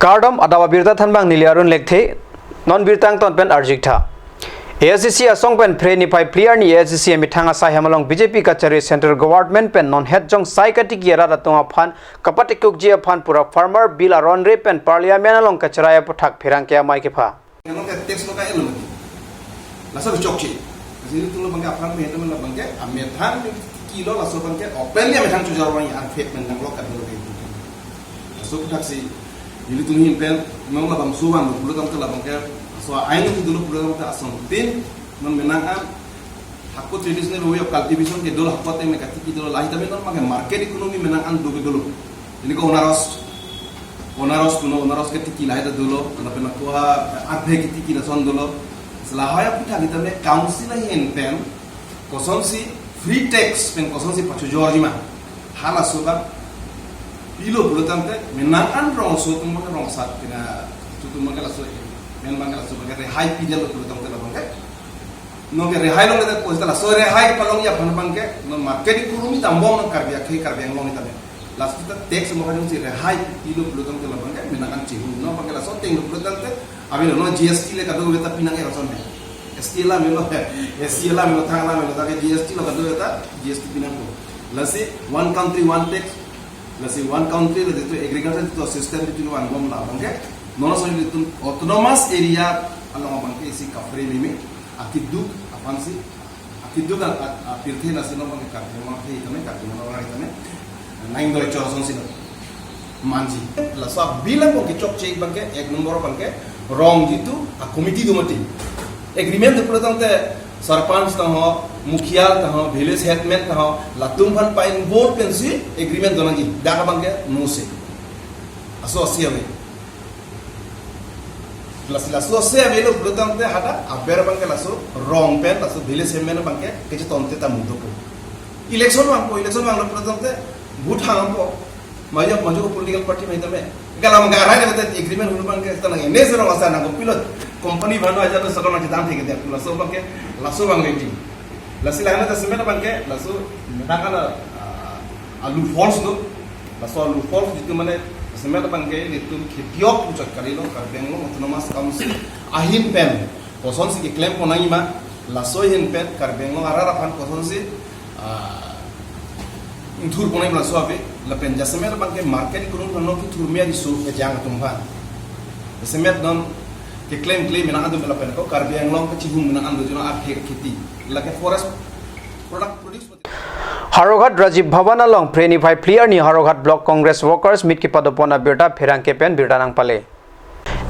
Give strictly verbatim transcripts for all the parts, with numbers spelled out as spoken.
Kardom, adap abirta thanbang neli Arun Lekthe, non birta angton pen arju-ik tha. A I C C asong pen Phre niphai phli arni A I C C amethang asai hem along B J P kachari central government pen non het jong sai katiki arat atum aphan kapatekukji aphan pura farmer bill aron-re pen parliament along kacherai aputhak pherangke amei kepha. Yang ke tax lo ka elo mati. Laso chokche. Kasi ilitum lo abangke aphrang me itu mela abangke amethang kilo laso abangke openly amethang chojor abang yang unfair pen nanglo ka dolo ke. Laso aputhak si ilitum ahin pen non labangso abang pulo tangte labangke laso ain itu dolo pulo tangte asontin non menang an hako traditional way of cultivation kedo la hako teng me katiki dolo lahai tame non abangke market economy menang an do ke dolo. Ini ko onerous, onerous kuno, onerous ketiki lahai ta dolo, lapen ako ha arphe ketiki lason dolo. Lahai aputhak tame council ahin pen kosonsi free tax pen kosonsi pachojorji ma. Halaso abang pilo pulo tangte menang an rongso atum abang rongsat kena atum abang laso, men abang laso abang rehai pidetlo pulo tangte labangke. Non ke rehai longle ta poisa laso rehai palongji aphan abangke non market economy tambong non Karbi akhei Karbi Anglong tame. Laso ta tax mo kajongsi rehai pilo pulo tangte labangke menang an chihun non abangke laso ateng lo pulo tangte avelo non G S T le kadokave ta pinang-e lason he. S T alam lo he, S C alam lo, thang alam lo, ta ke G S T lo kadokave ta G S T pinangpo. Lasi one country one tax, lasi one country le itu agriculture itu system itu one bom labangke. Non asontin ilitum autonomous area along abangke isi kaphere meme. Akeduk aphansi, akeduk a, a, apirthe lasi non abangke Karbi Anglong akhei tame, Karbi Anglong akhei tame nang doi chor asonsi lo manji. Laso abill abangke chokche abangke ek nombor abangke rongji itu a committee do mati. Agreement do pulo tangte sarpanch ta ho, mukhiya ta ho, village headman ta ho, latum aphan pa-involve pensi agreement do nangji. Dak abangke no se. Laso asi ave. Lasi laso asi avelo pulo tangte hadak aber abangke laso rong pen laso village headman abangke kechetongte ta mudo po. Election vangpo, election vanglo pulo tangte vote hangpo. Majok majok political party mai tame. Galam garai na agreement hulu abangke ta nang ene se rong asar nang kopilo company bhano aja to sakon nang chedam thek dia laso abangke laso abang leti. Lasi lahana jasemet abangke laso menang an, ah, a loopholes do. Laso a loopholes itu mane jasemet abangke ilitum khetiok puchot kalilo Karbi Anglong Autonomous Council ahin pen kosonsi keklem ponnangji ma, laso ahin pen Karbi Anglong arat aphan kosonsi, ah, ingthur ponnangji ma laso ave, lapen jasemet abangke market economy aphan nangkethur me aji so kejang atum aphan. Jasemet non keklem klem menang atum lapen ko Karbi Anglong kechihum menang an do jona arphe kheti. Lake forest product produce. Howraghat Rajiv Bhavan along Phre niphai phli arni Howraghat Block Congress Workers Meet kepadopon abirta pherangke pen birta nangpale.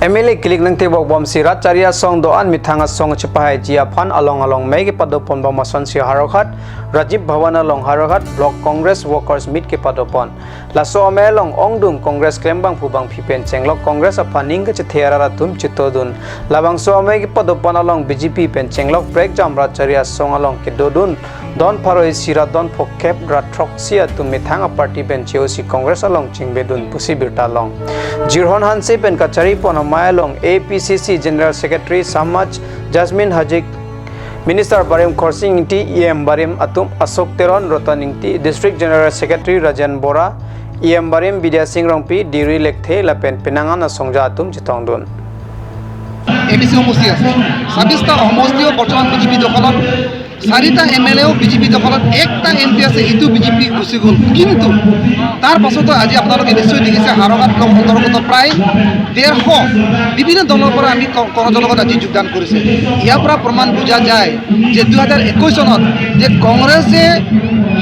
M L A kilik nangtebok bomsi rat chari asong do-an methang asong chepahaiji aphan along along mei kepadopon bom asonsi Howraghat Rajiv Bhavan along Howraghat Block Congress Workers Meet kepadopon. Laso amei along ongdung Congress klembangphu bangphi pen chenglok Congress aphan ning kachethe arat atum chetodun. Labangso amei kepadopon along B J P pen chenglok prekjam rat chari asong along kedodun don pharo isi ra don phokep ra throksi atum methang aparty pen che-osi Congress along chingbedun pusi birta long. Jirhon Hanse pen kacharipon amei along A P C C General Secretary Samaj Jasmine Hazik, Minister barim Khorsing Ingti, E M barim atum Ashok Teron, Roton Ingti, District General Secretary Rajen Bora, E M barim Bidya Sing Rongpi, Diri Lekthe lapen penang an asongja atum chetongdun. A P C সমষ্টি আছে, ছাব্বিছটা সমষ্টিও বৰ্তমান B J P দখলত, চাৰিটা M L এও B J P দখলত, একটা এম পি আছে, সেইটো বি জে পি গুচি গ'ল। কিন্তু তাৰ পাছতো আজি আপোনালোকে নিশ্চয় দেখিছে, হাৰঘাট ব্লক অন্তৰ্গত প্ৰায় ডেৰশ বিভিন্ন দলৰ পৰা আমি ক-, কংগ্ৰেছৰ লগত আজি যোগদান কৰিছে। ইয়াৰ পৰা প্ৰমাণ বুজা যায় যে দুই হাজাৰ একৈছ চনত যে কংগ্ৰেছে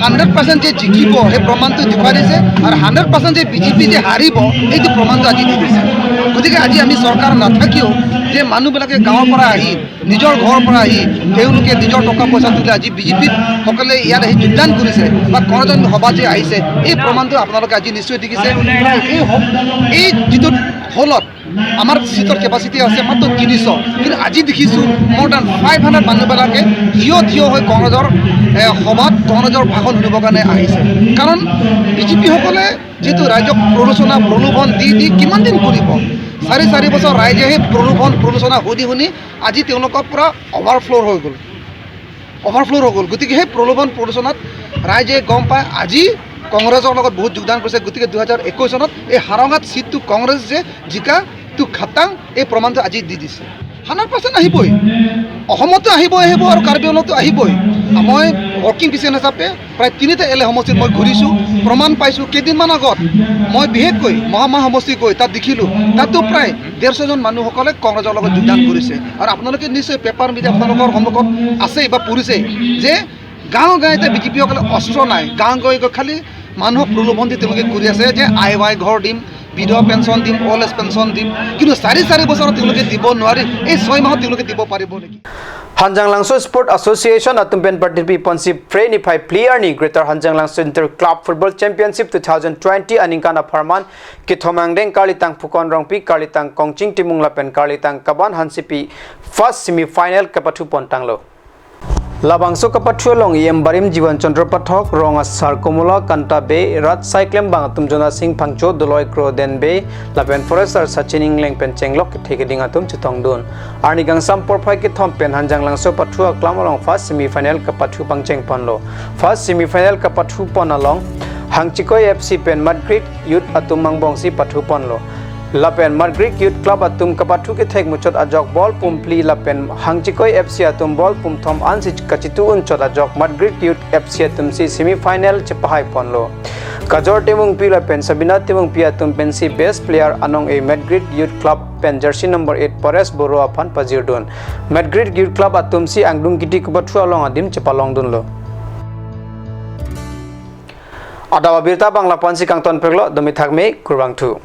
হাণ্ড্ৰেড পাৰ্চেণ্ট যে জিকিব, সেই প্ৰমাণটো দেখুৱাই দিছে, আৰু হাণ্ড্ৰেড পাৰ্চেণ্ট যে বি জে পি যে হাৰিব, সেইটো প্ৰমাণটো আজি দি দিছে। গতিকে আজি আমি চৰকাৰ নাথাকিও যে মানুহবিলাকে গাঁৱৰ পৰা আহি, নিজৰ ঘৰৰ পৰা আহি, তেওঁলোকে নিজৰ টকা পইচা তুলি আজি বি জে পিত সকলে ইয়াত আহি যোগদান কৰিছে বা কংগ্ৰেছৰ সভাত যে আহিছে, এই প্ৰমাণটো আপোনালোকে আজি নিশ্চয় দেখিছে। এই হ-, এই যিটো হলত আমাৰ চিটৰ কেপাচিটি আছে মাত্ৰ তিনিশ, কিন্তু আজি দেখিছোঁ more than five hundred মানুহবিলাকে থিয় থিয় হৈ কংগ্ৰেছৰ, এ, সভাত কংগ্ৰেছৰ ভাষণ শুনিবৰ কাৰণে আহিছে। কাৰণ বি জে পিসকলে যিটো ৰাইজক প্ৰৰোচনা, প্ৰলোভন দি দি কিমান দিন কৰিব? চাৰি চাৰি বছৰ ৰাইজে সেই প্ৰলোভন, প্ৰৰোচনা শুনি শুনি আজি তেওঁলোকৰ পূৰা অভাৰফ্ল' হৈ গ'ল, অভাৰফ্ল' হৈ গ'ল। গতিকে সেই প্ৰলোভন, প্ৰৰোচনাত ৰাইজে গম পায়, আজি কংগ্ৰেছৰ লগত বহুত যোগদান কৰিছে। গতিকে দুহেজাৰ একৈশ চনত এই হাৰঙাত চিটটো কংগ্ৰেছে জিকাটো খাটাং, এই প্ৰমাণটো আজি দি দিছে। হাণ্ড্ৰেড পাৰ্চেণ্ট আহিবই, অসমতো আহিবই আহিব আৰু কাৰ্বি আংলঙতো আহিবই। মই ৱৰ্কিং প্ৰেচিডেণ্ট হিচাপে প্ৰায় তিনিটা এল এ সমষ্টিত মই ঘূৰিছোঁ, প্ৰমাণ পাইছোঁ। কেইদিনমান আগত মই বিশেষকৈ মহামায়া সমষ্টি গৈ তাত দেখিলোঁ, তাতো প্ৰায় ডেৰশজন মানুহসকলে কংগ্ৰেছৰ লগত যোগদান কৰিছে। আৰু আপোনালোকে নিশ্চয় পেপাৰ মিডিয়া আপোনালোকৰ সন্মুখত আছে বা পঢ়িছে যে গাঁও গাঁৱে এতিয়া বিজেপিসকলে অস্ত্ৰ নাই, গাঁও গাঁৱে গৈ খালি মানুহক প্ৰলোভন দি তেওঁলোকে কৰি আছে যে আই ৱাই ঘৰ দিম, বিধৱা পেঞ্চন দিম, অল্ড এজ পেঞ্চন দিম, কিন্তু চাৰি চাৰি বছৰত তেওঁলোকে দিব নোৱাৰি, এই ছয় মাহত তেওঁলোকে দিব পাৰিব নেকি? Hanjang Langso Sport Association atum pen party pi ponsi Phre niphai phli arni Greater Hanjang Langso Inter Club Football Championship two thousand twenty aningkan apharman kethom angdeng karlitang Phukan Rongpi, karlitang Kongching Timung lapen karlitang Kaban Hansepi first semi final kapathu pon tanglo. Labangso kapathu along E M Barim, Jiwan Chandra Pathak, Rong Asar Komola Kanta Bey, Rat Saiklem bang atum Jona Sing Phangcho, Doloi Kro Den Bey lapen Forester Sachin Ingleng pen chenglok kethe keding atum chetongdun. Arni kangsam porphai kethom pen Hanjang Langso pathu aklam along first semi final kapathu pangcheng ponlo. First semi final kapathu pon along Hangchikoi F C pen Madgrit Youth atum angbongsi pathu ponlo. Lapen Madgrit Youth Club atum kapathu kethek muchot ajok ball pumphli lapen Hangchikoi F C atum ball pumthom ansi kachitu unchot ajok Madgrit Youth F C atumsi semi final chepahai ponlo. Kajor Timungpi lapen Sabina Timungpi atum pensi best player anong-e Madgrit Youth Club pen jersey number eight Paresh Boro aphan pajirdun. Madgrit Youth Club atumsi angdung kiti kapathu along adim chepalongdunlo. Adap abirta bang lapu-ansi kangton peklo, domi thakme, kurvangthu.